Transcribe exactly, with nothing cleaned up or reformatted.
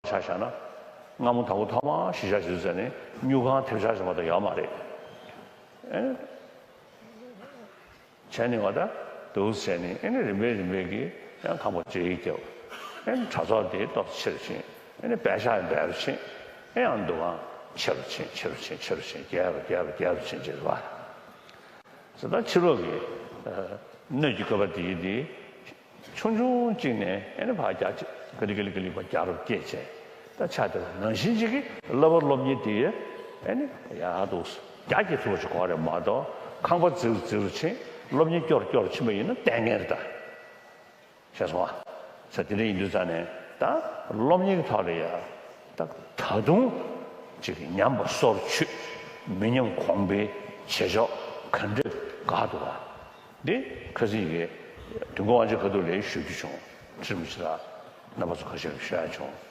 ཆ་བཞག་ན། སྔ་མོ་དང་པོ་ཐོག་མར་གཞིས་ཆགས་བྱེད་དུས་ཙམ་ནས་སྨྱུག་ཁང་ཐེབས་ཆག་བྱེད་མ་གཏོགས་ཡོད་མ་རེད། ཨེ། བྱས་ནས་བ་ད་འདུག་ཟེར་ནས། ཨེ་ནས་རིམ་པས་རིམ་པས་ཀྱིས་ཡང་ཁང་པ་ཇེ་ཡག་བརྒྱབ། ཨེ་ནས་གྲྭ་ཚོགས་དེ་ཏོག་ཙམ་ཆེ་རུ་ཕྱིན། ཨེ་ནས་སྦས་ཤག་ཡང་སྦས་རུ་ཕྱིན། ཨེ་ཡང་འདུ་ཁང་ཆེ་རུ་ཕྱིན། ཆེ་རུ་ཕྱིན། ཆེ་རུ་ཕྱིན། རྒྱས་རུ་རྒྱས་རུ་རྒྱས་རུ་ཕྱིན་བྱས་རེད་བ། ཟེར་ད་ཕྱི་ལོགས་ཀྱི་ཨ་སྣོད་ཀྱི་བཀོད་པ་དེ་ཡིན་དེ། ཆུང་ཆུང་གཅིག་ནས་ཨེ་ནི་ཕར་རྒྱ་ཆེ་ག་ལི་ག་ལི་ག་ལི་བ་རྒྱ་རུ་སྐྱེད་བྱས། ད་ཆ་དེ་ལ་ནང་བཞིན་གཅིག་གིས་བསླབ་པ་སློབ་གཉེར་དེ་ཨེ་ནི་ཡག་འདུག་རྒྱ་སྐྱེད་ཐུབ་པ་ཞིག་དགོས་རེད་མ་གཏོགས། ཁང་པ་རྫིག་རུ་རྫིག་རུ་ཕྱིན། སློབ་གཉེར་སྐྱོ་རུ་སྐྱོ་རུ་ཕྱིན་པ་ཡིན་ན་ལྟས་ངན་རེད་ད། ཤེས་སོང་ཨ། ས་དེ་འདྲ་ཡིན་དུས་ཙང་ནས་ད་སློབ་གཉེར་གྱི་ཐོག་ལ་ཡ། ད་ད་དུང་ཅིག་ཉམས་པ་སོར་ཆུད། མི་ཉམས་གོང་འཕེལ་བྱེད་ཕྱོགས་ག་འདྲ་དགའ་འདུག་ག་འདི་ཁ་སང་གི་དུས་འཁོར་དབང་ཆེན་ཁ་ཐུག་ལ་ཞུ་རྒྱུ་བྱུང་། ཁྲིམས་ཞིག་ལ་རྣམ་པ་ཚོ་ཁ་ཤས་ལ་ཞུ་ཡ་བྱུང་